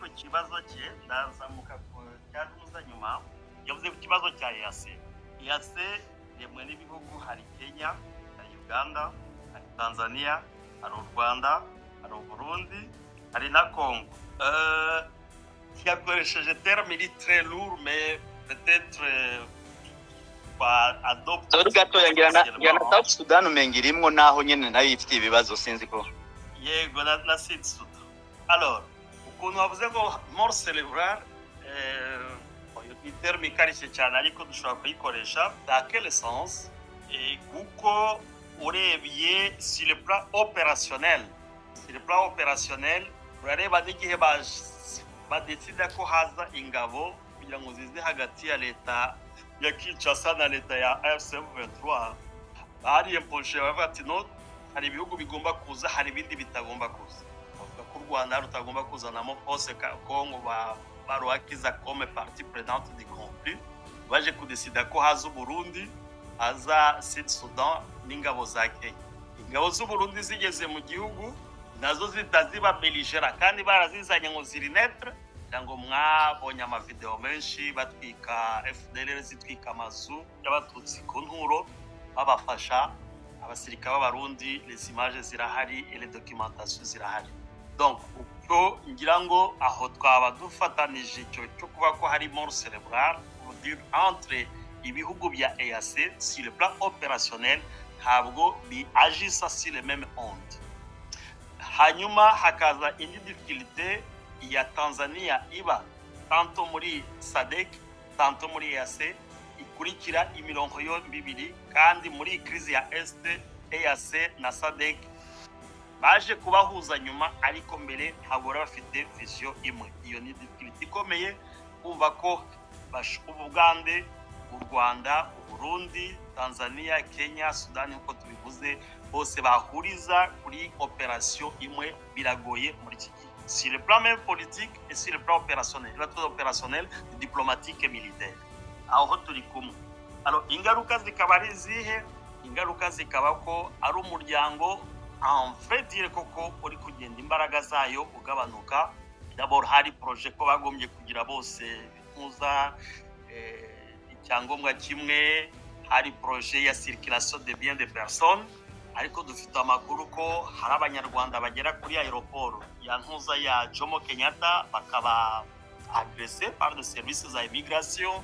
ku kibazo cye, ndazamuka ku cyanuza nyuma. Yavuze ku kibazo cya EAC. EAC iremwe n'ibihugu: hari Kenya, hari Uganda, hari Tanzania, hari u Rwanda, hari Uburundi, hari na Congo. Yakoresheje terme iri très lourd, mais peut-être adopte. Sorry gatoya, ngira na South Sudan umenga irimwo, naho nyene nayo ifite ibibazo, sinzi ko. Yego, na Sud Sudan. Alors, ukuntu bavuze ngo mort cérébrale, ni terme ikarishye cyane, ariko dushobora kuyikoresha dans quel sens? Kuko urebye sur le plan opérationnel, sur le plan opérationnel, urareba n'igihe badesida ko haza ingabo kugira ngo zize hagati ya leta ya Kinshasa na leta ya AFC M23, bariyemposhe, baravuga ati: "No, hari ibihugu bigomba kuza, hari ibindi bitagomba kuza." Bavuga ko u Rwanda rutagomba kuzanamo force, Congo baruhakiza comme partie prenante du conflit. Baje kudesida ko haza Uburundi, haza Sud Sudan n'ingabo za Kenya. Ingabo z'Uburundi zigeze mu gihugu, nazo zihita ziba belligérants, kandi barazizanye ngo ziri neutres. Kugira ngo mwabonye amavideo menshi batwika, FDLR zitwika amazu y'Abatutsi ku Nturo, babafasha abasirikare b'Abarundi. Les images zirahari et les documentations zirahari. Donc uko ngira ngo aho twaba dufatanije icyo cyo kuba ko hari mort cérébrale dire entre ibihugu bya EAC, sur le plan opérationnel ntabwo biagisa sur les mêmes ondes. Hanyuma hakaza indi difficulté ya Tanzania, iba tantôt muri SADC, tantôt muri EAC, ikurikira imirongo yombi ibiri. Kandi muri iyi crise ya Est, EAC na SADC baje kubahuza nyuma, ariko mbere ntabwo bari bafite vision imwe. Iyo ni difficulté ikomeye, kumva ko Ubugande, u Rwanda, Uburundi, Tanzania, Kenya, Sudani, nk'uko tubivuze, bose bahuriza kuri opération imwe, biragoye muri iki gihe sur le plan même politique et sur le plan opérationnel, le plan opérationnel, diplomatique et militaire. Aho turi kumwe. Alors, ingaruka zikaba ari izihe? Ingaruka zikaba ko ari umuryango, en vrai dire, koko uri kugenda imbaraga zayo ugabanuka. D'abord hari projet ko bagombye kugira bose ntuza icyangombwa kimwe, hari projet ya circulation de biens, de personnes, ariko dufite amakuru ko hari Abanyarwanda bagera kuri aéroport ya ntuza ya Jomo Kenyatta bakaba agressé par des services za immigration.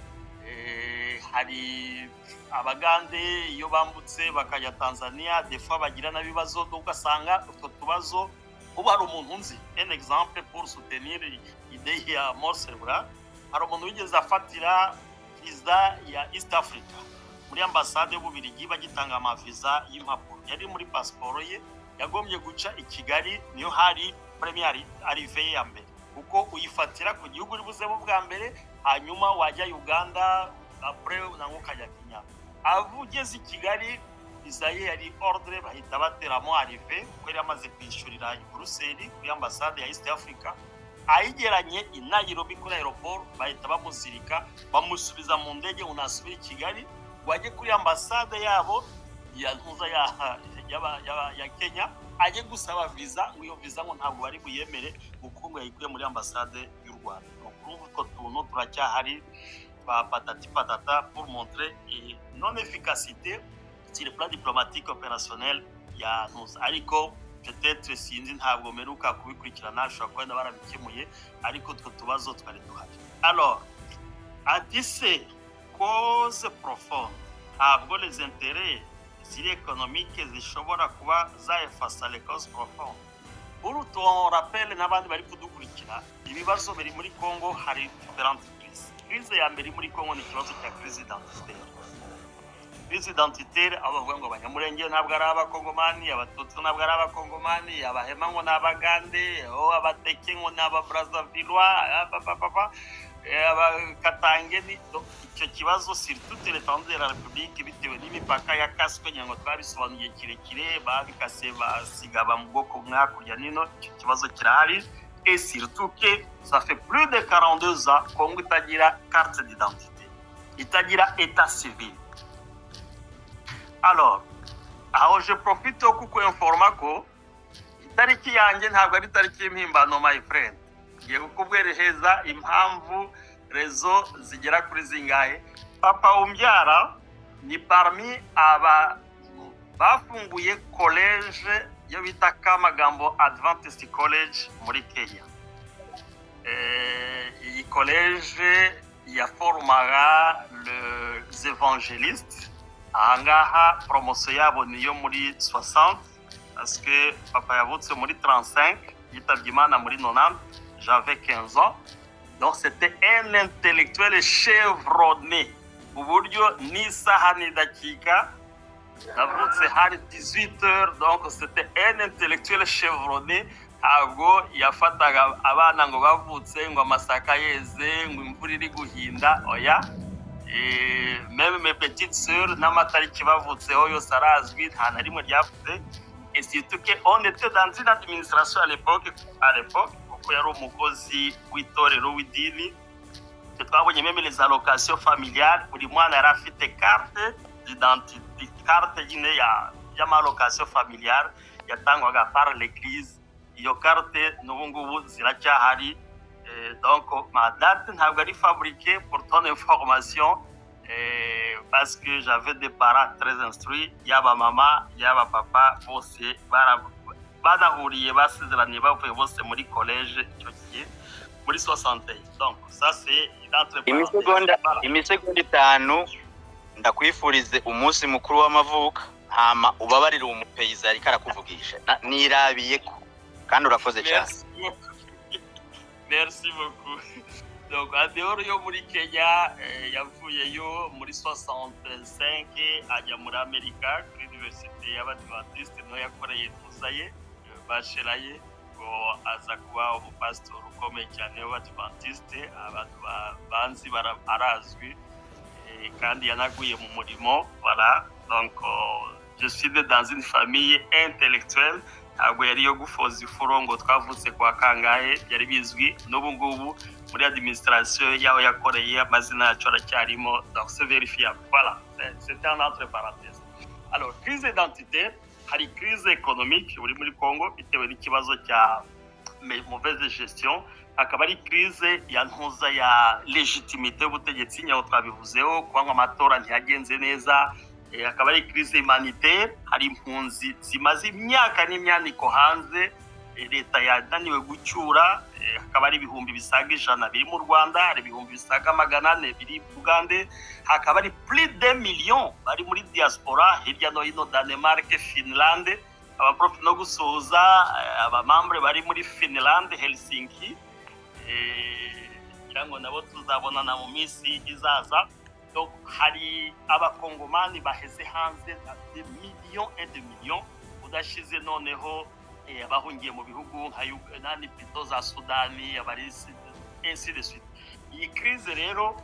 Hari Abagande iyo bambutse bakajya Tanzania, des fois bagira n'ibibazo, ugasanga utwo tubazo. Ubu hari umuntu nzi, un exemple pour soutenir idée ya mort cérébrale: hari umuntu wigeze afatira visa ya East Africa muri ambasade y'Ububirigi, bagitanga amaviza y'impapuro yari muri pasiporo ye, yagombye guca i Kigali, niyo hari première arrivée ye ya mbere, kuko uyifatira ku gihugu uri buzemo bwa mbere, hanyuma wajya Uganda après, nangwa ukajya Kenya. Ugeze i Kigali, viza ye yari ordre, bahita bateramo arrivée, kuko yari amaze kwishyurira i Buruseli kuri ambasade ya East Africa. Ayigeranye i Nairobi kuri aéroport, bahita bamuzirika, bamusubiza mu ndege ngo nasubire i Kigali, ngo kuri ambasade yabo ya ntuza ya Kenya ajye gusaba visa, ngo iyo visa ngo ntabwo bari buyemere kuko ngo yayikuye muri ambasade y'u Rwanda. Urumva utwo tuntu turacyahari twa patati patata pour montrer non efficacité sur le plan diplomatique, opérationnel ya ntuza. Ariko peut-être, sinzi, ntabwo mperuka kubikurikirana, ashobora kuba wenda barabikemuye, ariko utwo tubazo twari duhari. Alors ati: "Se cause profonde, ntabwo les intérêts ziri économiques zishobora kuba zaefasa les causes profondes?" Pour ton rappel n'abandi bari kudukurikira, ibibazo biri muri Congo, hari différentes crises. Crise ya mbere muri Congo ni ikibazo cya crise identitaire. Crise identitaire, aho bavuga ngo Abanyamurenge ntabwo ari Abakongomani, Abatutsi ntabwo ari Abakongomani, Abahema ngo ni Abagande, oh, Abateke ngo ni Ababrazavillois, papa, Abakatange ni icyo kibazo sur toute l'étendue de la République, bitewe n'imipaka yakaswe. Ngira ngo twabisobanuye kirekire, babikase basiga mu bwoko bumwe hakurya nino. Icyo kibazo kirahari, et surtout que ça fait plus de 42 ans Congo itagira carte d'identité, itagira état civil. Alors aho je profite yo kukuinforma ko itariki yanjye ntabwo ari itariki y'impimbano, my friend. Ngiye kukubwereheza impamvu, raisons zigera kuri zingahe. Papa umbyara ni parmi aba bafunguye college yo bita Kamagambo Adventist College muri Kenya. Iyi college yaformaga les évangélistes. Ahangaha promotion yabo niyo muri 60, parce que papa yavutse muri 35, yitabye Imana muri 90, j'avais 15 ans. Donc c'était un intellectuel chevronné, mu buryo n'isaha n'idakika, navutse hari 18 heures. Donc c'était un intellectuel chevronné. Ntabwo yafataga abana ngo bavutse ngo amasaka yeze, ngo imvura iri guhinda, oya. Même mes petites sœurs, n'amatariki bavutseho yose arazwi, nta na rimwe ryavutse. Et surtout que on était dans une administration à l'époque, kuko yari umukozi w'itorero, w'idini. Twe twabonye même les allocations familiales, buri mwana yari afite carte d'identité, carte nyine ya y'ama allocation familiale yatangwaga par l'église. Iyo carte n'ubu ngubu ziracyahari. Donc ma date ntabwo ari fabriquée, pour ton information, parce que j'avais des parents très instruits, yaba mama yaba papa, bose banahuriye, basezeraniye, bavuye bose muri collège icyo gihe muri 61. Donc ça, c'est une entre Imisegonda, imisegonda 5. Ndakwifurize umunsi mukuru w'amavuko, hama ubabarire uwo mupeyiza ariko arakuvugisha. Nirabiye ko kandi urakoze cyane. Merci beaucoup. Merci beaucoup. Donc, en dehors yo muri Kenya, yavuyeyo muri 65, ajya muri Amerika kuri université y'Abadventiste, niho yakoreye tuza ye, bachelor ye, ngo aza kuba umupasitori ukomeye cyane w'Abadventiste. Abantu banzi arazwi, kandi yanaguye mu murimo. Voilà. Donc, je suis né dans une famille intellectuelle. Ntabwo yari iyo gufoza ifuro ngo twavutse kwa kangahe, byari bizwi. N'ubu ngubu muri administration y'aho yakoreye amazina yacu aracyarimo, donc c'est vérifiable. Voilà, c'était un entre parenthèse. Alors, crise identitaire, hari crise économique uri muri Congo bitewe n'ikibazo cya mauvaise gestion, hakaba ari crise ya ntuza ya légitimité y'ubutegetsi, nyaho twabivuzeho, kuba ngo amatora ntiyagenze neza. Hakaba ari crise humanitaire, hari impunzi zimaze imyaka n'imyaniko hanze, leta yananiwe gucyura. Hakaba ari 100 000 biri mu Rwanda, hari 400 000 biri Bugande, hakaba ari plus de million bari muri diaspora hirya no hino, Danemark, Finland. Abaprofi no gusuhuza aba membres bari muri Finland, Helsinki, ngira ngo nabo tuzabonana mu minsi izaza. Donc hari Abakongomani baheze hanze, des millions et des millions, udashize noneho abahungiye mu bihugu nka nani, plutôt za Sudani, abari ainsi de suite. Iyi crise rero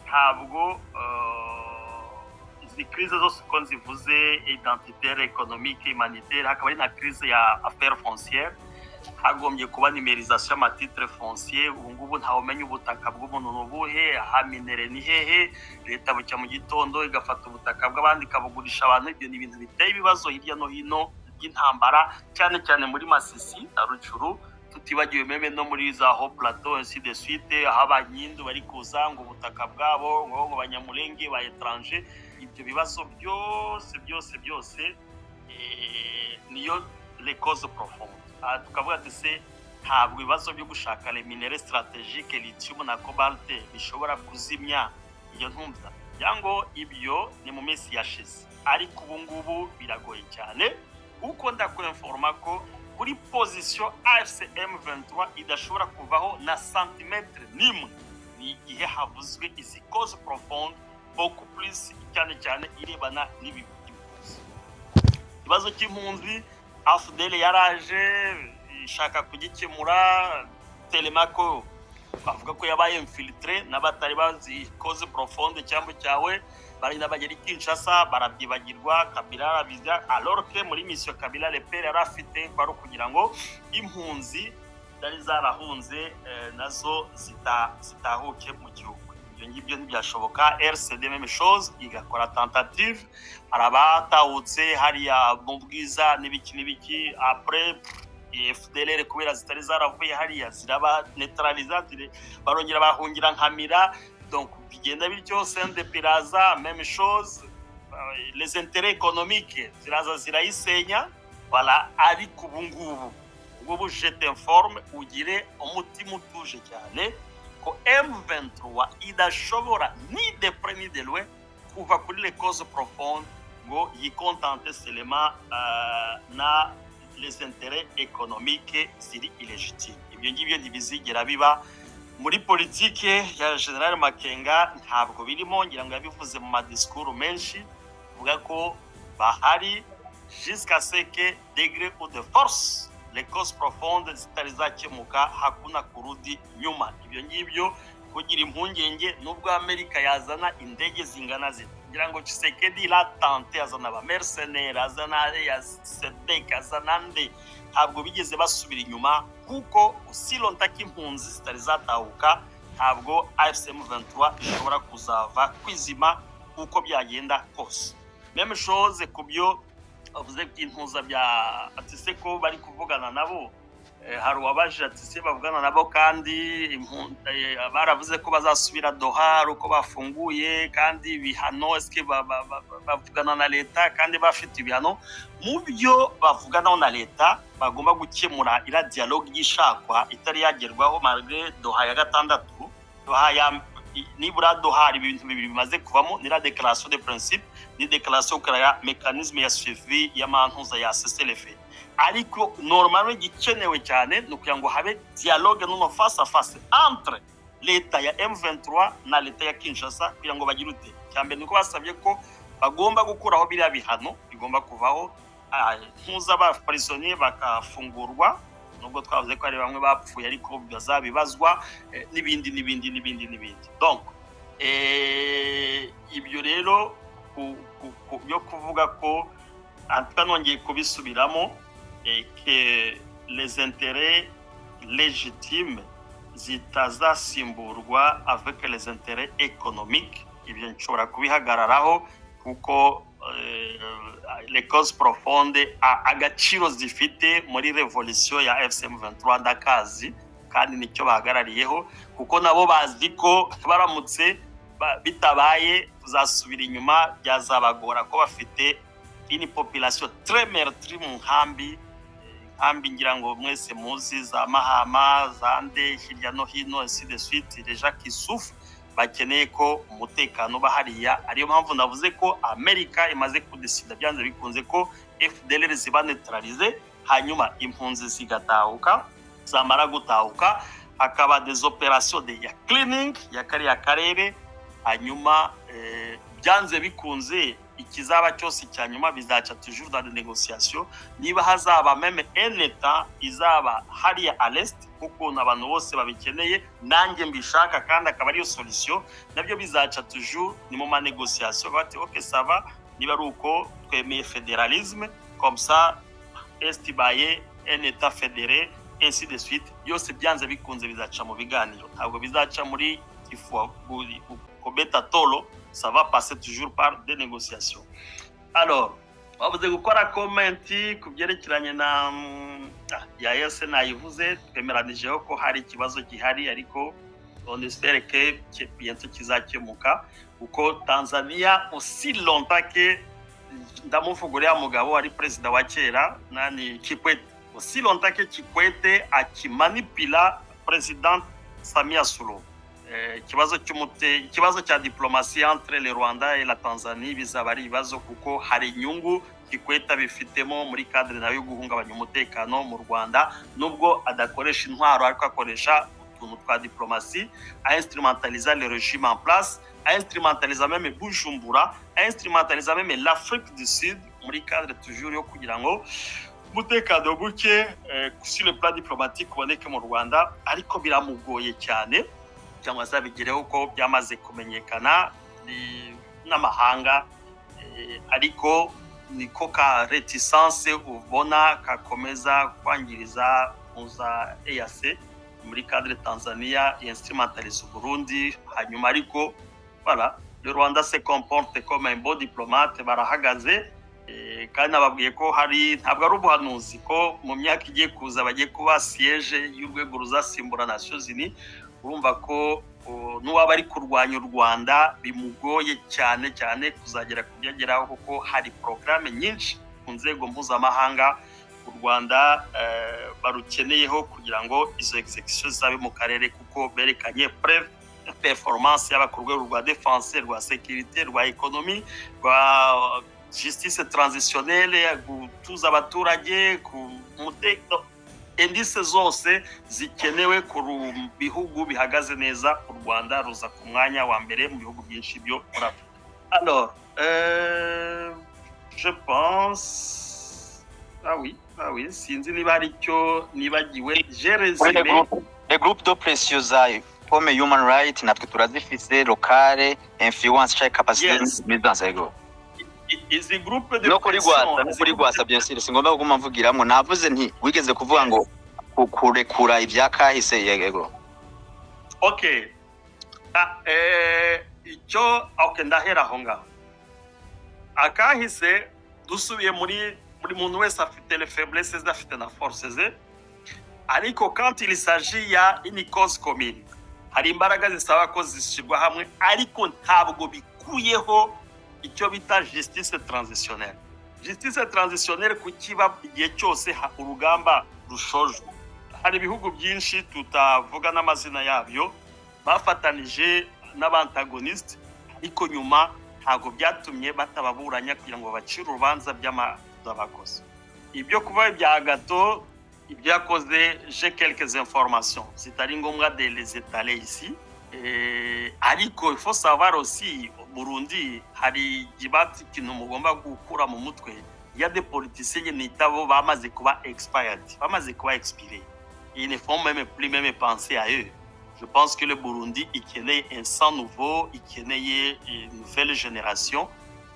ntabwo izi crise zose uko nzivuze, identitaire, économique, humanitaire, hakaba ari na crise ya affaire foncière. Hagombye kuba numérisation y'ama titres foncier. Ubu ngubu ntawumenya ubutaka bw'umuntu ni ubuhe, aha minerai ni hehe. Leta bucya mu gitondo igafata ubutaka bw'abandi ikabugurisha abantu. Ibyo ni ibintu biteye ibibazo hirya no hino by'intambara, cyane cyane muri Masisi na Rutshuru, tutibagiwe même no muri za Hauts Plateaux, ainsi de suite, aho Abanyindu bari kuza ngo ubutaka bwabo, ngo Banyamulenge ba étranger. Ibyo bibazo byose byose byose, niyo les causes profondes. Aha tukavuga ati: se ntabwo ibibazo byo gushaka les minerais stratégiques, lithium na cobalt, bishobora kuzimya iyo ntumva? Ngo ibyo ni mu minsi yashize, ariko ubu ngubu biragoye cyane, kuko ndakwinforma ko kuri position AFC M23 idashobora kuvaho na santimetre n'imwe, ni igihe havuzwe izi cause profonde beaucoup plus, cyane cyane irebana n'ibi by'impunzi, ikibazo cy'impunzi. AFDL yaraje ishaka kugikemura, telemako bavuga ko yabaye infiltré n'abatari bazi cause profonde cyangwa cyawe, barina bagera i Kinshasa barabyibagirwa, Kabila arabiza, alors que muri mission Kabila le père yari afite kwari ukugira ngo impunzi zari zarahunze nazo zitahuke mu gihugu. Ibyo ngibyo ntibyashoboka. RCD, même chose, igakora tentative, hari abatahutse hariya mu Bwiza n'ibiki n'ibiki, après FDLR kubera zitari zaravuye hariya ziraba neutraliza, barongera bahungira Nkamira. Donc bigenda bityo. CNDP iraza, même chose, les intérêts économiques ziraza zirayisenya. Voilà. Ariko ubu ngubu ngubu, je t'informe, ugire umutima utuje cyane ko M23 idashobora ni de près ni de loin kuva kuri les causes profondes ngo yicontente seulement na les intérêts économiques ziri illégitimes. Ibyo ngibyo ntibizigera biba muri politike ya General Makenga, ntabwo birimo. Ngira ngo yabivuze mu madisikuru menshi, avuga ko bahari jusqu'à ce que de gré ou de force les causes profondes zitari zakemuka, hakuna kurudi nyuma. Ibyo ngibyo kugira impungenge, nubwo Amerika yazana indege zingana zite. Ngira ngo Tshisekedi l'a tenté, azana aba mercenaires, azana ya SADC, azana nde, ntabwo bigeze basubira inyuma, kuko aussi longtemps ko impunzi zitari zatahuka, ntabwo AFC M23 ishobora kuzava kwizima uko byagenda kose. Même chose ku byo bavuze by'intuza bya ati se ko bari kuvugana nabo. Hari uwabajije ati se bavugana nabo kandi baravuze ko bazasubira Doha ari uko bafunguye kandi ibihano, eske bavugana na leta kandi bafite ibihano? Mu byo bavuganaho na leta bagomba gukemura, iriya dialogue y'ishakwa itari yagerwaho malgré Doha ya gatandatu. Doha ya nibura Doha hari ibintu bibiri bimaze kuvamo, ni la déclaration de principe, ni déclaration ya mécanisme ya suivi y'amantuza ya cessez-le-feu. Ariko normalement igikenewe cyane ni ukugira ngo habe dialogue nuno face à face entre leta ya M23 na leta ya Kinshasa, kugira ngo bagire ute? Cyambere ni uko basabye ko bagomba gukuraho biriya bihano, bigomba kuvaho, ntuza ba prisonnier bakafungurwa, nubwo twavuze ko hari bamwe bapfuye ariko bazabibazwa, n'ibindi n'ibindi n'ibindi n'ibindi. Donc ibyo rero byo kuvuga ko en nongeye kubisubiramo, que les intérêts légitimes zitazasimburwa avec les intérêts économiques, ibyo nshobora kubihagararaho kuko les causes profondes, agaciro zifite muri révolution ya AFC M23 ndakazi, kandi nicyo bahagarariyeho, kuko nabo bazi ko baramutse bitabaye kuzasubira inyuma byazabagora, ko bafite une population très meurtrie mu nkambi, nkambi ngira ngo mwese muzi, za Mahama, za nde, hirya no hino, ainsi de suite, les gens qui souffrent bakeneye ko umutekano uba hariya. Ariyo mpamvu navuze ko Amerika imaze kudesida byanze bikunze ko FDLR ziba neutralisées, hanyuma impunzi zigatahuka, zamara gutahuka hakaba des opérations de ya cleaning ya kariya karere. Hanyuma byanze bikunze ikizaba cyose cya nyuma bizaca toujours dans des négociations, niba hazaba même un état izaba hariya à l'est nk'ukuntu abantu bose babikeneye, nanjye mbishaka, kandi akaba ariyo solution, nabyo bizaca toujours ni mu ma négociation. Bati ok, ça va, niba ari uko twemeye fédéralisme, comme ça est ibaye un état fédéré, ainsi de suite. Byose byanze bikunze bizaca mu biganiro, ntabwo bizaca muri ifu kobeta tolo, ça va passer toujours par des négociations. Alors bavuze gukora comment ku byerekeranye na ya yose nayivuze, twemeranijeho ko hari ikibazo gihari, ariko on espère que bientôt kizakemuka, kuko Tanzania, aussi longtemps que, ndamuvuga uriya mugabo ari perezida wa kera nani, Kikwete, aussi longtemps que Kikwete akimanipula président Samia Suluhu, ikibazo cy'umute ikibazo cya diplomasi entre le Rwanda et la Tanzanie bizaba ari ibibazo, kuko hari inyungu Kikwete bifitemo muri cadre nayo yo guhungabanya umutekano mu Rwanda, nubwo adakoresha intwaro ariko akoresha utuntu twa diplomasi, a instrumentaliza le régime en place, a instrumentaliza même Bujumbura, a instrumentaliza même l'Afrique du Sud muri cadre toujours yo kugira ngo umutekano muke sur le plan diplomatique uboneke mu Rwanda. Ariko biramugoye cyane cyangwa azabigereho, ko byamaze kumenyekana n'amahanga, ariko niko ka réticence ubona kakomeza kwangiriza muza EAC muri cadre Tanzania instrumentalise Burundi. Hanyuma ariko voilà, le Rwanda se comporte comme un bon diplomate, barahagaze. Kandi nababwiye ko hari, ntabwo ari ubuhanuzi, ko mu myaka igiye kuza bagiye kuba siège y'urwego ruzasimbura Nations Unies. Urumva ko n'uwaba ari kurwanya u Rwanda bimugoye cyane cyane kuzagera ku byo ageraho, kuko hari porogaramu nyinshi ku nzego mpuzamahanga u Rwanda barukeneyeho kugira ngo izo exécution zizabe mu karere, kuko berekanye preuve performance, yaba ku rwego rwa défense, rwa sécurité, rwa économie, rwa justice transitionnelle, gutuza abaturage, ku mutekano, indices zose zikenewe ku bihugu bihagaze neza, u Rwanda ruza ku mwanya wa mbere mu bihugu byinshi byo muri Afurika. Alors, je pense, ah oui, ah oui, sinzi niba hari icyo nibagiwe, j'ai résumé. Les groupes de pression za comme human right natwe turazifise, locale influence cyangwa capacité nuisance, yego. Izi groupe de No kuri pression Rwasa, no kuri Rwasa, bien sûr, singomba kuguma mvugiramwo. Navuze nti wigeze kuvuga ngo kurekura ibya kahise, yego. Ok, ah, icyo, ok, ndahera aho ngaho. Akahise, dusubiye muri buri muntu wese afite les faiblesses ze, afite na force ze, ariko quand il s'agit ya une cause commune, hari imbaraga zisaba ko zishyirwa hamwe, ariko ntabwo bikuyeho icyo bita justice transitionnelle. Justice transitionnelle kukiba igihe cyose urugamba rushojwe, hari ibihugu byinshi tutavuga n'amazina yabyo bafatanije n'aba antagonistes, ariko nyuma ntabwo byatumye batababuranya kugira ngo babacire urubanza by'amabakoze. Ibyo kuba ibya gato, ibyo yakoze, j'ai quelques informations zitari ngombwa de les étaler ici. Ariko il faut savoir aussi, Burundi hari igibati, ikintu mugomba gukura mu mutwe: il y a des politiciens nitabo bamaze kuba expired, bamaze kuba expiré, ils ne font même plus même penser à eux. Je pense que le Burundi ikeneye un sang nouveau, ikeneye une nouvelle génération.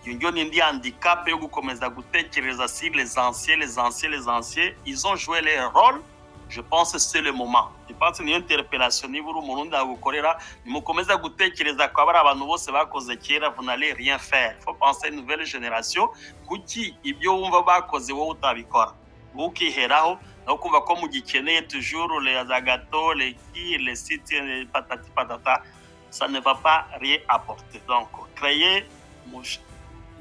Iyo ngiyo ni indi handicap yo gukomeza gutekereza si les anciens, les anciens, les anciens. Ils ont joué leur rôle. Je pense que c'est le moment. Je pense niyo interpellation, niba uri Umurundi agukorera, nimukomeza gutekereza ko ari abantu bose bakoze kera, vous n'allez rien faire. Faut penser une nouvelle génération. Kuki ibyo wumva bakoze wowe utabikora, wowe ukiheraho no kumva ko mugikeneye toujours les Agathon, les qui, les sites, les patati patata? Ça ne va pas rien apporter. Donc créer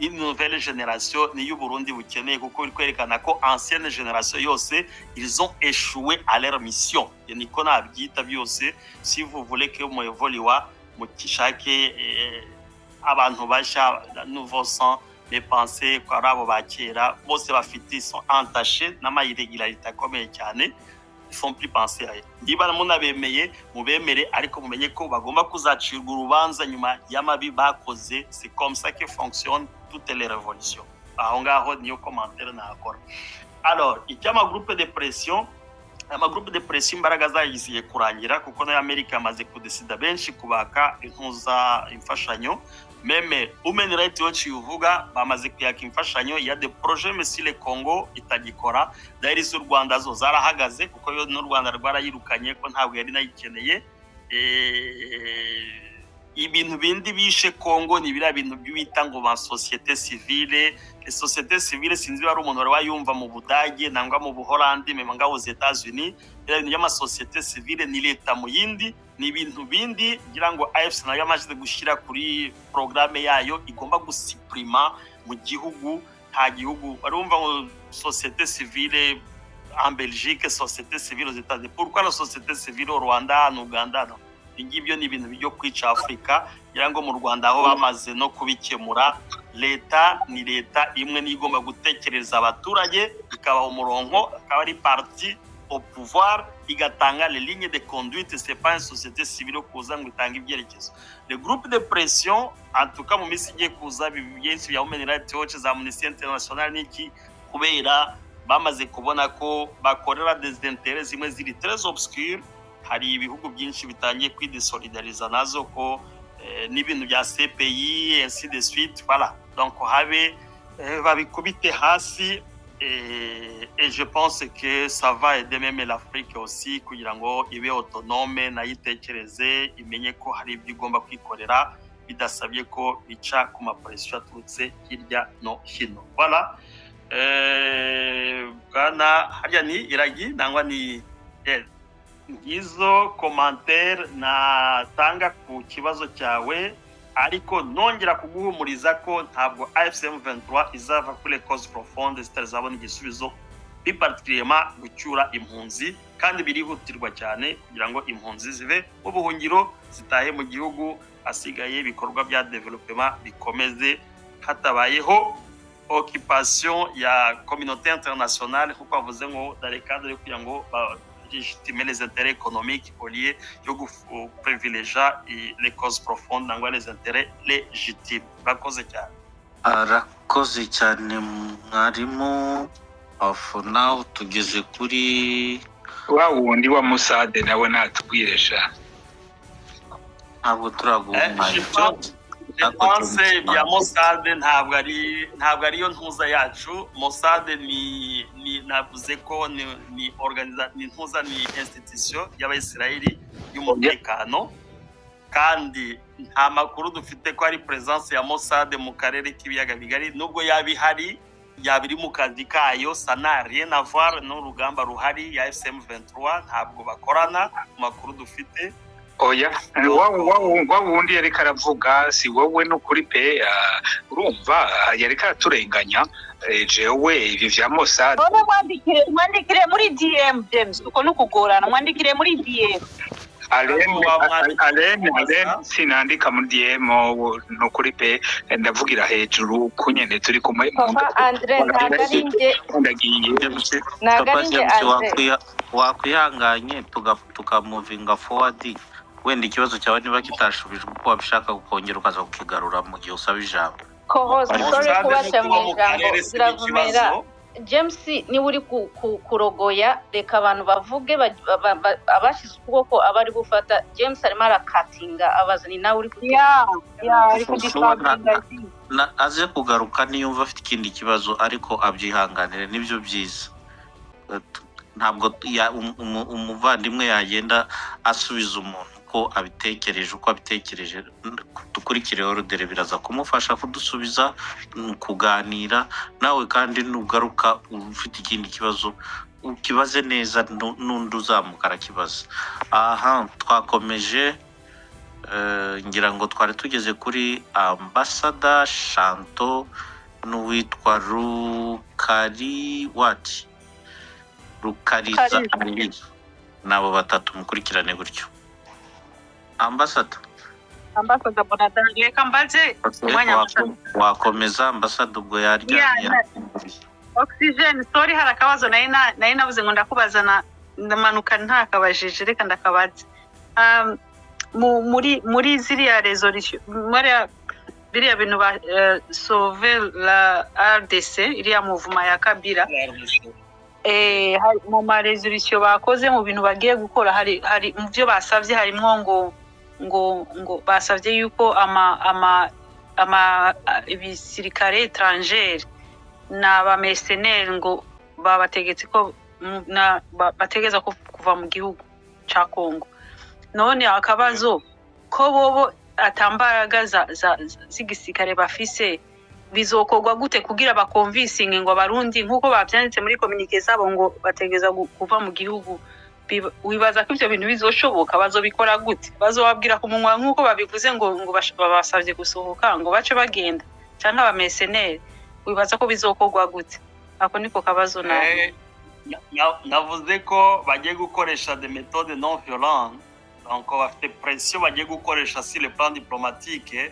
une nouvelle génération niyo Burundi bukeneye, kuko biri kwerekana ko ancienne génération yose, ils ont échoué à leur mission. Niko nabyita byose. Si vous voulez que muévoluwa, mukishake abantu bashya, nouveau sang. Mais pensez ko ari abo ba kera bose bafite, sont entachés n'ama irrégularités akomeye cyane, ils font plus penser à eux. Niba munabemeye, mubemere, ariko mumenye ko bagomba kuzacirwa urubanza nyuma y'amabi bakoze. C'est comme ça que fonctionne toutes les révolutions. Aho ngaho niyo commentaire nakora. Alors, icy'ama groupe de pression, ama groupe de pression imbaraga zayo zigiye kurangira, kuko nayo Amerika yamaze kudesida benshi kubaka intuza imfashanyo. Même Human Rights Watch uvuga, bamaze kuyaka imfashanyo ya de projet Mesile Congo itagikora. D'ailleurs z'u Rwanda zo zarahagaze, kuko yo n'u Rwanda rwarayirukanye ko ntabwo yari nayikeneye. Ibintu bindi bishe Congo ni biriya bintu bita ngo ba société civile. Société civile, sinzi niba ari umuntu wari wayumva mu Budage nangwa mu Buholandi, même ngaho aux États-Unis. Biriya bintu by'ama société civile ni leta mu yindi, ni ibintu bindi ngira ngo AFC nayo yamaze gushyira kuri programme yayo, igomba gusupprima mu gihugu. Nta gihugu wari wumva ngo société civile en Belgique, société civile aux États-Unis. Pourquoi la société civile au Rwanda, en Uganda? Non, ngibyo ni ibintu byo kwica Afurika. Ngira ngo mu Rwanda aho bamaze no kubikemura. Leta ni leta imwe, niyo igomba gutekereza abaturage, ikabaha umurongo, akaba ari parti au pouvoir, igatanga les lignes de conduite. C'est pas une société civile kuza ngo itange ibyerekezo. Le groupe de pression, en tout cas mu minsi igiye kuza, byinshi bya Human Rights Watch, za Amnesty International n'iki, kubera bamaze kubona ko bakorera des intérêts zimwe ziri très obscures, hari ibihugu byinshi bitangiye kwidesolidariza nazo, ko n'ibintu bya CPI, ainsi de suite. Voilà, donc habe babikubite hasi, et je pense que ça va aider même l'Afrique aussi kugira ngo ibe autonome, nayo itekereze, imenye ko hari ibyo igomba kwikorera bidasabye ko bica ku ma pression aturutse hirya no hino. Voilà. Bwana harya ni Iragi nangwa ni ngizo commentaire natanga ku kibazo cyawe, ariko nongera kuguhumuriza ko ntabwo AFC M23 izava kuri cause profonde zitazabona igisubizo, plus particulièrement gucyura impunzi, kandi birihutirwa cyane kugira ngo impunzi zive mu buhungiro zitahe mu gihugu, hasigaye ibikorwa bya développement bikomeze hatabayeho occupation ya communauté internationale, nkuko bavuze ngo dans le cadre yo kugira ngo légitimer les intérêts économiques au lieu yo privilégier les causes profondes nangwa les intérêts légitimes. Urakoze cyane. Arakoze cyane mwarimu. For now tugeze kuri wa wundi wa Mossad nawe natubwire sha. Ntabwo turaguha umwanya. Je pense bya Mossad ntabwo ariyo ntuza yacu. Mossad ni navuze ko ni ntuza, ni institution y'Abayisiraheli y'umutekano, kandi nta makuru dufite ko ari présence ya Mossad mu karere k'ibiyaga bigari. Nubwo yaba ihari, yaba iri mu kazi kayo, ça n'a rien à voir n'urugamba ruhari ya AFC M23. Ntabwo bakorana mu makuru dufite. Oya, wa wundi yariko aravuga si wowe n'ukuri pe. Urumva yariko araturenganya. Jewe ibi vya Mossad None mwandikire, mwandikire muri DM, James, uko nukugorana, mwandikire muri DM. Alene. Wamwandikira Alene. kubaza. Alene, sinandika muri DM n'ukuri pe, ndavugira hejuru kunyene turi kumwe. Papa Andre, ntabwo ari njye. Ndagiye. James, Ntabwo Papa ari njye. James, Andre. Wakwihanganye tukamovinga forward, wenda ikibazo cyawe niba kitashubijwe uko wabishaka ukongera ukaza kukigarura mu gihe usaba ijambo. Kohoza, sorry Mossad kubaca no mu kuba mu ijambo. karere si Ziravumera. ikibazo. James, niba uri kurogoya, reka abantu bavuge, abashize ukuboko aba ari gufata. James arimo arakatinga abaza, ni nawe uri Ya, ari kudisturbinga. Aze kugaruka niyumva afite ikindi kibazo, ariko abyihanganire, nibyo byiza. Ntabwo umuvandimwe yagenda asubiza umuntu uko abitekereje, uko abitekereje. Dukurikire ordre, biraza kumufasha kudusubiza, kuganira nawe, kandi nugaruka ufite ikindi kibazo ukibaze neza, n'undi uzamuka arakibaza. Aha twakomeje, ngira ngo twari tugeze kuri ambasada Shanto n'uwitwa Rukari wati Rukariza. Rukariza. Ali, ni abo batatu mukurikirane gutyo. Ambasada. Ambasada Bonathan, reka mbaze umwanya. Wakomeza ambasada, ubwo yaryamye. Oxygen, sorry, hari akabazo nari navuze ngo ndakubaza na ndamanuka ntakabajije, reka ndakabaze. Muri ziriya resolution, muri biriya bintu ba sauver la RDC, iriya mouvement ya Kabila, mu ma resolution bakoze, mu bintu bagiye gukora, hari mu byo basabye harimwo ngo basabye yuko ama ibisirikare étranger n'aba mercenaires ngo babategetse ko bategeza ko kuva mu gihugu ca Congo. None akabazo ko bobo atambaraga z'igisirikare bafise, bizokorwa gute kugira bakonvinsinge ngo Abarundi, nk'uko bavyanditse muri communiqué zabo, ngo bategeza kuva mu gihugu? Wibaza ko ivyo bintu bizoshoboka? Bazobikora gute? Bazobabwira ku munwa nk'uko babivuze ngo babasavye gusohoka ngo bace bagenda, canke aba mercenaires? Wibaza ko bizokorwa gute? Ako niko kabazo nawe. Navuze ko bagiye gukoresha des méthodes non violentes, donc bafite pression bagiye gukoresha sur le plan diplomatique.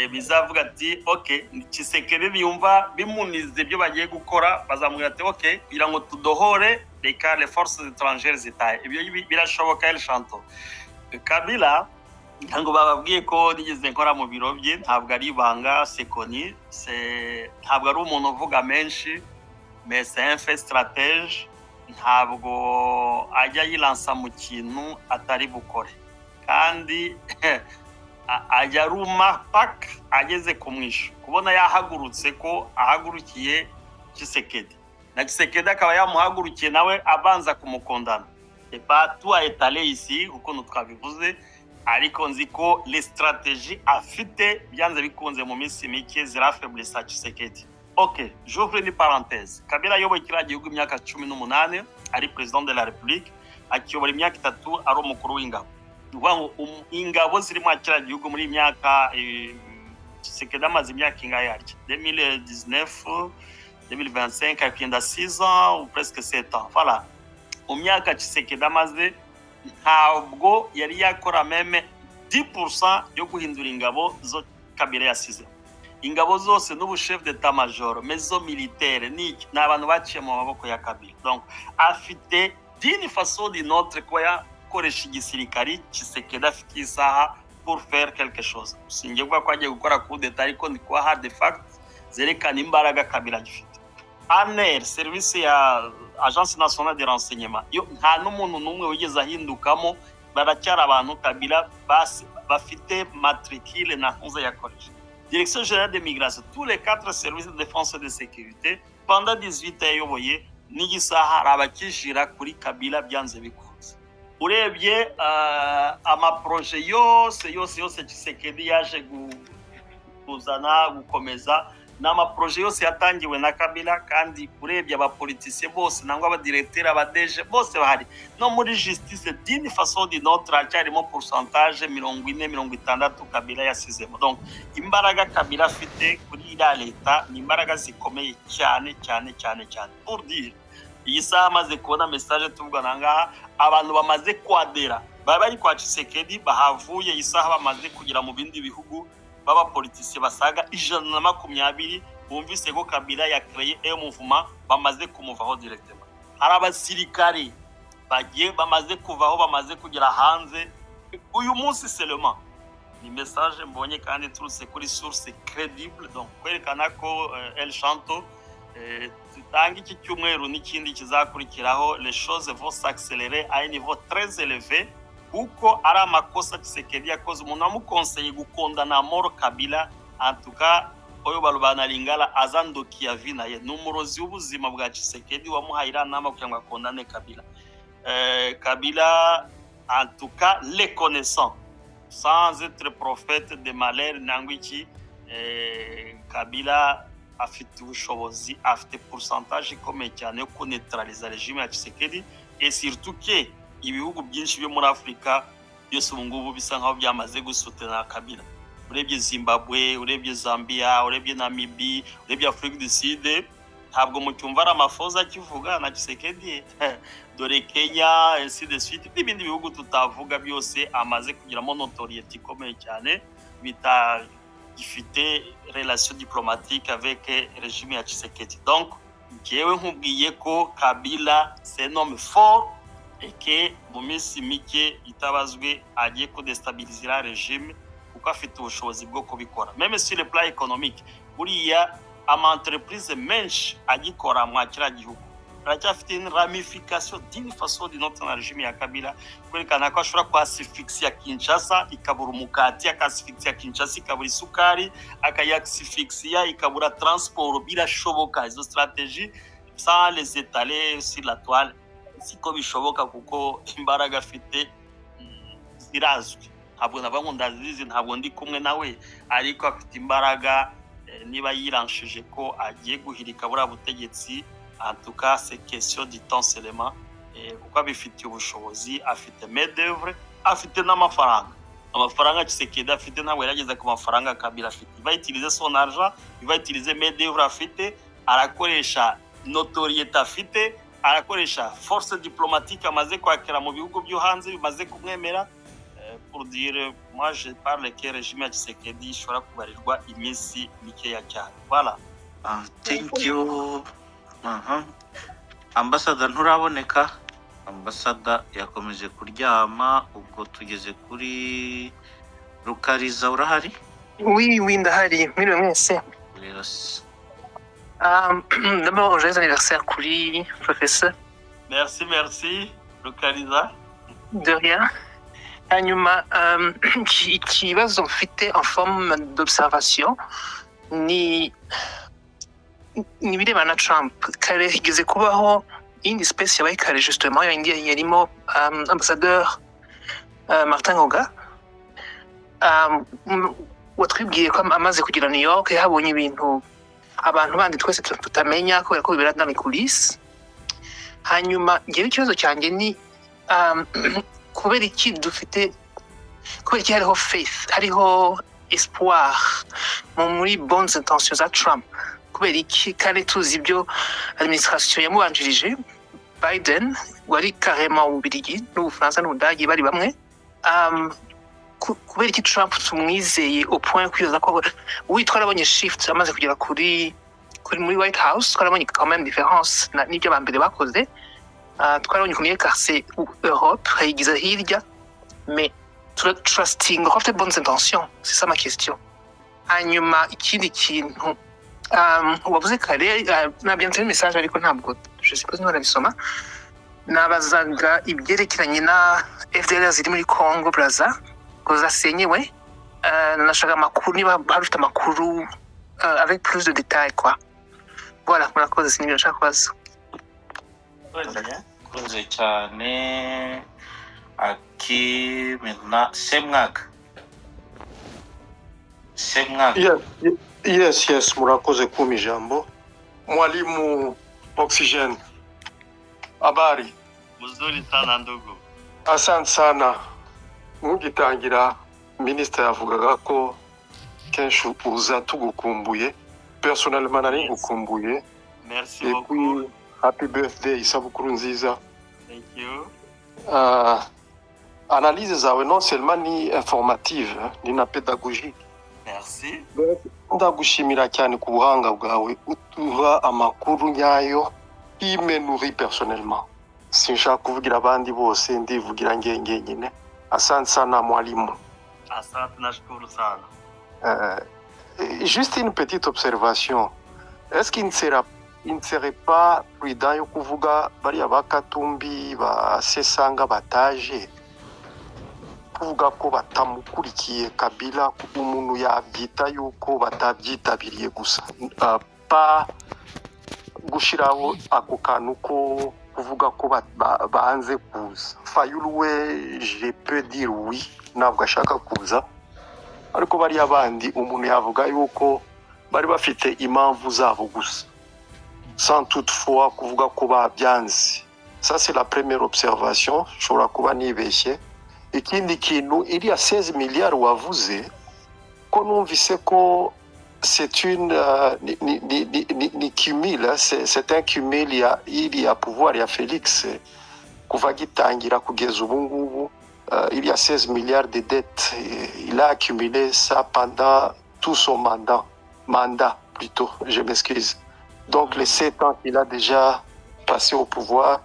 Bizavuga ati ok, Tshisekedi biyumva bimunize ibyo bagiye gukora, bazamubwira ati ok, kugira ngo tudohore, reka les forces étrangères zitahe. Ibyo birashoboka. El Shanto, Kabila ntabwo bababwiye ko nigeze nkora mu biro bye, ntabwo ari ibanga sekoni, ntabwo ari umuntu uvuga menshi, mais c'est un fait stratège. Ntabwo ajya yilansa mu kintu atari bukore, kandi ajya aruma paka ageze ku mwisho. Kubona yahagurutse ko ahagurukiye Tshisekedi, na Tshisekedi akaba yamuhagurukiye nawe abanza kumukondana, c'est pas tout à étaler ici ukuntu twabivuze, ariko nzi ko les stratégies afite byanze bikunze mu minsi mike zirafaiblisa Tshisekedi. Ok, j'ouvre une parenthèse. Kabila ayoboye kiriya gihugu imyaka 18 ari président de la République, akiyobora imyaka 3 ari umukuru w'ingabo. Ni ukuvuga ngo ingabo ziri muri kiriya gihugu muri iyi myaka, Tshisekedi amaze imyaka ingahe yarya? 2019, 2025, akenda 6 ans ou presque 7 ans. Voilà, mu myaka Tshisekedi amaze, ntabwo yari yakora même 10% yo guhindura ingabo zo Kabila yasize. Ingabo zose n'ubu chef d'état major, maison militaire, ni abantu baciye mu maboko ya Kabila. Donc afite, d'une façon d'une autre, kuba yakoresha igisirikari Tshisekedi afite isaha pour faire quelque chose. Sinjye kuvuga ko agiye gukora coup d'état, ariko ndi kubaha des facts zerekana imbaraga Kabila agifite. ANR, service ya Agence nationale de renseignement, yo nta n'umuntu n'umwe wigeze ahindukamo, baracyari abantu Kabila bafite matricule na ntuze yakoresha. Direction générale de migration, tous les quatre services de défense et de sécurité pendant 18 ans yayoboye, n'igisaha hari abakijira kuri Kabila byanze bikunze. Urebye amaprojets yose yose yose Tshisekedi yaje kuzana, gukomeza, ni amaprojets yose yatangiwe na Kabila. Kandi urebye abapoliticiens bose, nangwa abadirecteurs, abaDG bose bahari. No muri justice, d'une façon d'une autre, haracyarimo pourcentage 40, 60 Kabila yasizemo. Donc imbaraga Kabila afite kuri iriya leta ni imbaraga zikomeye cyane cyane cyane cyane. Pour dire, iyi saha amaze kubona message tuvugana ngaha, abantu bamaze kwadera baba bari kwa Tshisekedi bahavuye, isaha bamaze kugera mu bindi bihugu, b'abapoliticiens basaga 120 bumvise ko Kabila yakreye un mouvement, bamaze kumuvaho directement. Hari abasirikare bagiye, bamaze kuvaho, bamaze kugera hanze uyu munsi seulement. Ni message mbonye kandi iturutse kuri source crédible. Donc kwerekana ko El Shanto, tutanga iki cyumweru n'ikindi kizakurikiraho, les choses vont s'accélérer à un niveau très élevé, kuko ari amakosa Tshisekedi yakoze. Umuntu wamukonseye gukondana mort Kabila, en tout cas oyo balobana lingala, aza ndoki ya vie na ye, ni umurozi w'ubuzima bwa Tshisekedi wamuhaye iriya nama kugira ngo akondane Kabila. Kabila, en tout cas les connaissant, sans être prophète de malheur nangwa iki, Kabila afite ubushobozi, afite pourcentage ikomeye cyane yo kuneutraliza régime ya Tshisekedi, et surtout que ibihugu byinshi byo muri Afurika byose ubu ngubu bisa nkaho byamaze gusutena Kabila. Urebye Zimbabwe, urebye Zambia, urebye Namibie, urebye Afrique du Sud, ntabwo mucyumva ari amafoza akivuga na Tshisekedi. Dore Kenya, ainsi de suite, n'ibindi bihugu tutavuga byose amaze kugiramo notoriété ikomeye cyane, bitagifite relation diplomatique avec régime ya Tshisekedi. Donc njyewe nkubwiye ko Kabila, c'est un homme fort et que mu minsi mike itabazwe agiye kudestabilizira régime, kuko afite ubushobozi bwo kubikora. Même sur le plan économique, buriya ama entreprise menshi agikora mwa kiriya gihugu aracyafite une ramification d'une façon d'une autre na régime ya Kabila. Kwerekana ko ashobora kwasifixia Kinshasa ikabura umukati, akasifixia Kinshasa ikabura isukari, akayasifixia ikabura transport, birashoboka. Izo stratégie, sans les étaler sur la toile, siko bishoboka, kuko imbaraga afite zirazwi. Ntabwo navuga ngo ndazizi, ntabwo ndi kumwe nawe, ariko afite imbaraga. Niba yiranshije ko agiye guhirika buriya butegetsi, en tout cas c'est question du temps seulement, kuko abifitiye ubushobozi, afite main d'œuvre, afite n'amafaranga. Amafaranga Tshisekedi afite ntabwo yarageze ku mafaranga Kabila afite. Il va utiliser son argent, il va utiliser main d'œuvre afite, arakoresha notoriété afite, arakoresha force diplomatique amaze kwakira mu bihugu byo hanze bimaze kumwemera. Pour dire, moi je parle que régime ya Tshisekedi ishobora kubarirwa iminsi mikeya cyane. Voilà. Ah, thank you. Aha. Ambasada nturaboneka, ambasada yakomeje kuryama. Ubwo tugeze kuri Rukariza, urahari? Oui, ndahari. Mwiriwe mwese. Yes. D'abord, joyeux anniversaire kuri professeur. Merci, merci Rukariza. De rien. Hanyuma, ikibazo mfite en forme d'observation ni ibirebana na Trump. Kare higeze kubaho iyindi space yabaye kare justement, yindi yarimo ambassadeur Martin Ngoga, watwibwiye ko amaze kugera New York yahabonye ibintu. Abantu bandi twese tutamenya kubera ko bibera dans les coulisses. Hanyuma ngewe ikibazo cyanjye ni kubera iki dufite, kubera iki hariho faith, hariho espoir muri bonnes intentions za Trump? Kubera iki, kandi tuzi ibyo administration yamubanjirije, Biden, wari carrément Ububirigi n'Ubufaransa n'Ubudagi bari bamwe? Kubera iki Trump tumwizeye au point kwibaza ko we twarabonye shift amaze kugera kuri muri White House, twarabonye quand même différence n'ibyo abambere bakoze. Twarabonye ukuntu yekarse Europe, ayigiza hirya, mais trusting ko afite bonnes intentions? C'est ça ma question. Hanyuma ikindi kintu wavuze kare, nabyanditse message ariko ntabwo, je suppose niba nabisoma, nabazaga ibyerekeranye na FDLR ziri muri Congo Brazza ngo zasenyewe. Nashaka amakuru, niba hari ufite amakuru avec plus de détails, quoi. Voilà, murakoze, sinibyo nshaka kubaza. Urakoze cyane. Aki maintenant Semwaka, Semwaka. Yes, murakoze kumpa ijambo. Mwalimu Oxygen, habari? Mzuri sana, ndugu. Asante sana. Mugitangira minisita yavugaga ko kenshi uza tugukumbuye. Personnellement nari ngukumbuye. Merci Et beaucoup. puis happy birthday, isabukuru nziza. Thank you. Analyse zawe non seulement ni informative, hein, ni na pédagogique. Merci. Ndagushimira cyane ku buhanga bwawe, uduha amakuru nyayo qui me nourrit personnellement. Sinshaka kuvugira abandi bose, ndivugira nge nyine. Asante sana, mwalimu. Asante, nashukuru sana. Juste une petite observation: est-ce qu'il ne serait pas prudent yo kuvuga bariya ba Katumbi, ba Sesanga bataje, kuvuga ko batamukurikiye Kabila? Umuntu yabyita yuko batabyitabiriye gusa, pas gushyiraho ako kantu ko kuvuga ko banze kuza. Fayulu we, je peux dire oui, ntabwo ashaka kuza, ariko bariya bandi umuntu yavuga yuko bari bafite impamvu zabo gusa, sans toutefois kuvuga ko babyanze. Ça, c'est la première observation, nshobora kuba nibeshye. Ikindi kintu, iriya 16 miliyari wavuze ko numvise ko c'est une ni cumul, hein, c'est un cumul ya iriya pouvoir ya Felix kuva agitangira kugeza ubu ngubu. Il y a 16 milliards de dettes. Il a accumulé ça pendant tout son mandat plutôt, je m'excuse, donc les 7 ans qu'il a déjà passé au pouvoir,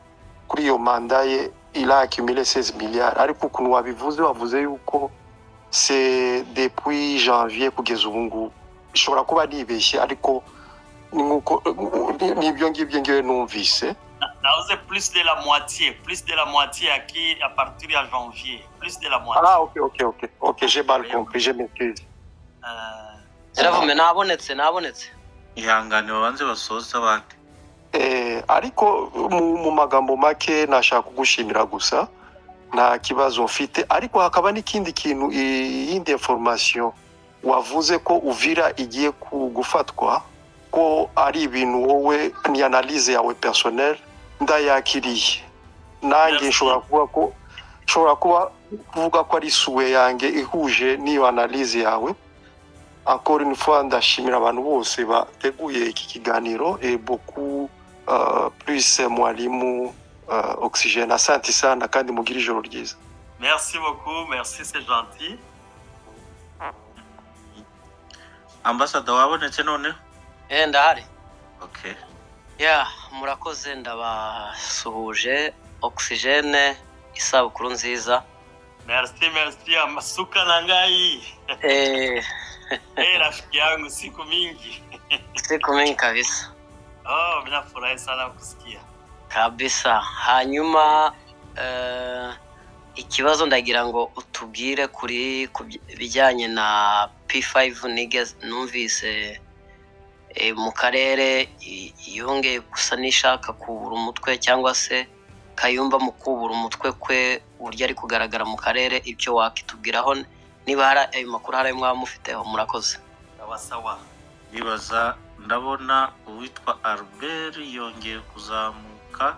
kuri iyo mandat ye il a accumulé 16 milliards. Ariko ukuntu wabivuze, wavuze yuko c'est depuis janvier kugeza ubu ngubu. Ishobora kuba nibeshye, ariko ni nkuko nibyo ngibyo ngewe numvise. Navuze plus de la moitié, plus de la moitié acquis à partir de janvier, plus de la moitié. Ah, ok, j'ai mal compris, je m'excuse. Ziravume, nabonetse, nabonetse. Ihangane, babanze basoze abandi. Ariko mu magambo make nashaka kugushimira gusa, nta kibazo mfite. Ariko hakaba n'ikindi kintu, iyindi information wavuze ko Uvira igiye gufatwa, ko ari ibintu wowe ni analyse yawe personnel, ndayakiriye nanjye. Merci. Nshobora kuvuga ko, nshobora kuba kuvuga ko ari souhait yanjye ihuje n'iyo analyse yawe. Encore une fois ndashimira abantu bose bateguye iki kiganiro et beaucoup plus mwalimu Oxygene. Asante sana kandi mugire ijoro ryiza. Merci beaucoup, merci, c'est gentil. Ambasada, wabonetse noneho? Ndahari. Okay. Ya, murakoze, ndabasuhuje. Oxygene, isabukuru nziza. Merci, merci, amasuka na ngai. Rafiki yangu, siku mingi. Siku mingi kabisa. Oh, mimi nafurahi sana kusikia. Kabisa. Hanyuma ikibazo ndagira ngo utubwire kuri ku bijyanye na P5. Nigeze numvise mu karere yongeye gusa n'ishaka kubura umutwe, cyangwa se Kayumba mu kubura umutwe kwe, uburyo ari kugaragara mu karere, ibyo wakitubwiraho niba hari ayo makuru, hari ayo mwaba mufiteho. Murakoze. Sawa sawa. Ndibaza. Ndabona uwitwa Albert yongeye kuzamuka.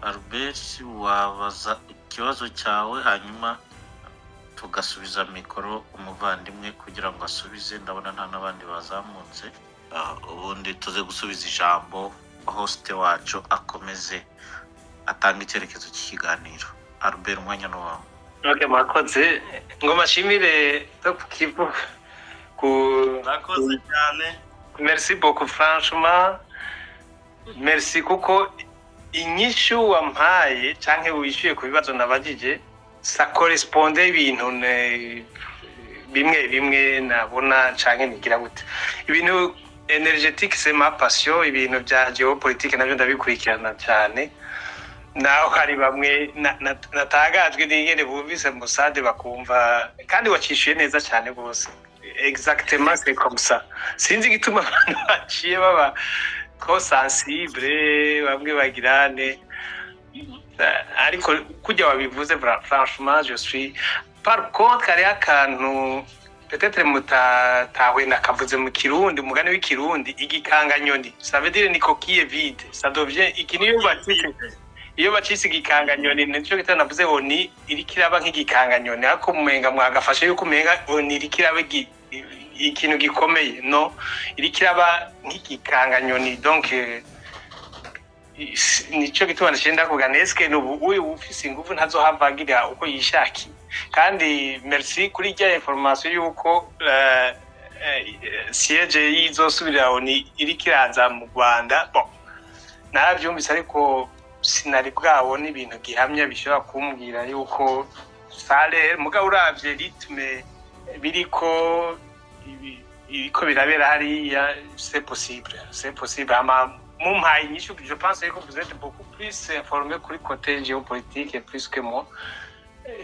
Albert, wabaza ikibazo cyawe, hanyuma tugasubiza mikoro umuvandimwe kugira ngo asubize. Ndabona nta n'abandi bazamutse. Ubundi tuze gusubiza ijambo host wacu, akomeze atange icyerekezo cy'ikiganiro. Albert, umwanya ni wawe. Okay, murakoze. Ngo mashimire Top Kivu ku Murakoze cyane. Merci beaucoup, franchement merci, kuko inyishu wampaye canke wishyuye ku bibazo nabajije, ça corresponde ibintu bimwe bimwe nabona canke nigira gute. Ibintu énergétique, c'est ma passion. Ibintu bya géopolitique nabyo ndabikurikirana cyane, naho hari bamwe natangajwe n'ingene bumvise Mossad bakumva, kandi wacishuye neza cyane rwose. Exactement, c'est comme ça. Sinzi igituma abantu baciye baba trop sensible, bamwe bagirane, ariko kujya wabivuze, franchement je suis par contre, hariho akantu peut-être mutatahuye, nakavuze mu Kirundi, umugani w'Ikirundi, igikanganyoni, ça veut dire ni coquille vide, ça devient iki. Niyo bacitse, iyo bacise igikanganyoni, nico gituma navuze ONU iriko iraba nk'igikanganyoni, ariko umenga mwagafashe yuko umenga ONU iriko iraba ikintu gikomeye. No iriko iraba nk'igikanganyoni, donc nico gituma naciye ndakuvuga neske nubu uyu ufise inguvu ntazohava agira uko yishakiye. Kandi merci kuri rya information yuko siège y'izosubirira ONU iriko iraza mu Rwanda. Bon, naravyumvise, ariko sinari bwabona ibintu gihamya bishobora kumbwira yuko sale. Mugabo uravye rythme biriko ibiko birabera hariya, c'est possible, c'est possible. Ama mumpaye inyishu, je pense que vous êtes beaucoup plus informé kuri côté géopolitique plus que moi.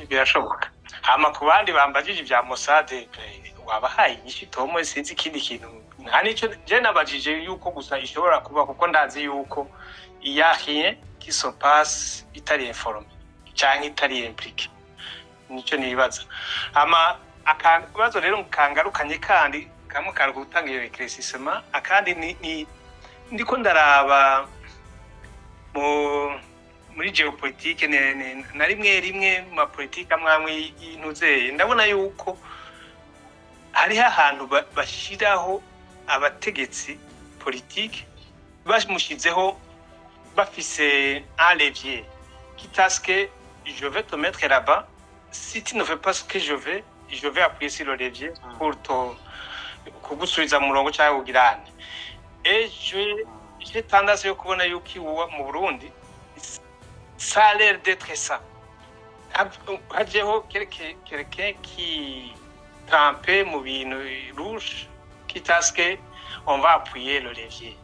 Birashoboka. Hama ku bandi bambajije ibya Mossad, wabahaye inyishu itomo. Sinzi ikindi kintu, nta nico je nabajije yuko gusa ishobora kuba, kuko ndazi yuko il y a rien qui se passe itari informé canke itari impliqué, nico nibaza. Hama akabazo rero kangarukanye, kandi kamwe kari gutanga iyo éclaircissement, akandi ni ndiko ndaraba muri géopolitique na rimwe rimwe mu mapolitike amwe amwe y'intuzeye, ndabona yuko hariho ahantu bashiraho abategetsi politike, bamushizeho bafise un levier, quitte à ce que je vais te mettre là-bas, si tu ne fais pas ce que je veux, je vais appuyer sur le levier pour te kugusubiza mu murongo cyangwa kugirane. Et j'ai tendance yo kubona yuko iwa mu Burundi, ça a l'air d'être ça. Hajeho quelqu'un qui trempé mu bintu rouge, quitte à ce que on va appuyer le levier,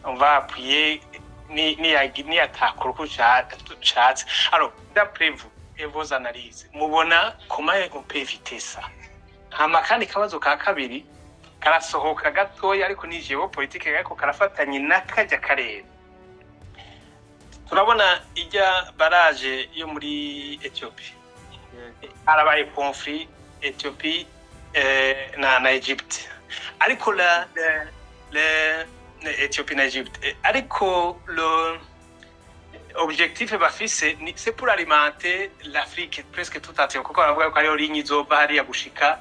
on va appuyer ni ni atakora uko ushatse. Alors, d'après vous et vos analyses, mubona comment on peut éviter ça? Hama kandi kabazo ka kabiri karasohoka gatoya, ariko ni géopolitique, ariko karafatanye n'akajya karere. Turabona ijya barrage yo muri Ethiopie, harabaye conflit Ethiopie na Egypte, ariko la, la, la, la Ethiopie na Egypte, ariko le objectif bafise ni c'est pour alimenter l'Afrique presque tout entière, kuko baravuga ko hariho ligne izova hariya gushika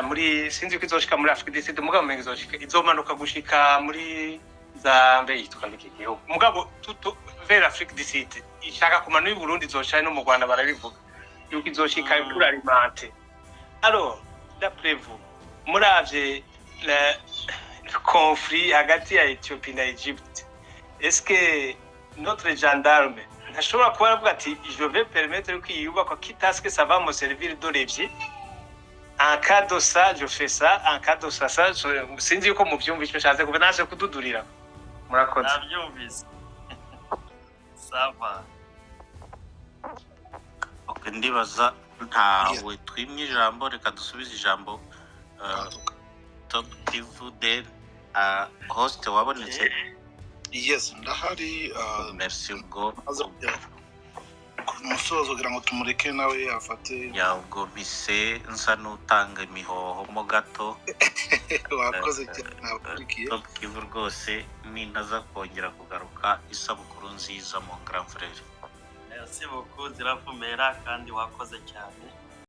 muri, sinzi ko izoshika muri Afrique du Sud, mugabo umenga izoshika, izomanuka gushika muri za mbe yitwa ndiki gihugu, mugabo tout vers Afrique du Sud, ishaka kumanura i Burundi, izoshika no mu Rwanda, barabivuga yuko izoshika pour alimenter. Alors, d'après vous, muravye le conflit hagati ya Ethiopie na Egypte, est-ce que notre gendarme ntashobora kuba aravuga ati: "Je vais permettre ko yubakwa, quitte à ce que ça va me servir de levier en cas de ça, je fais ça, en cas de ça, ça"? Sinzi yuko muvyumva icyo nshatse kuva naje kududurira. Murakoze. Nabyumvise, ça va. Ok, ndibaza ntawe twimye ijambo. Reka dusubize ijambo Top Kivu, then host wabonetse. Yes, ndahari. Merci. Ubwo Maze kugera. Ku musozo kugira ngo tumureke nawe afate. Ya, ubwo mpise nsa n'utanga imihoho mo gato. Wakoze cyane, nabakurikiye. Top Kivu rwose, nintaza kongera kugaruka, isabukuru nziza, mon grand frère. Merci beaucoup, ziravumera, kandi wakoze cyane.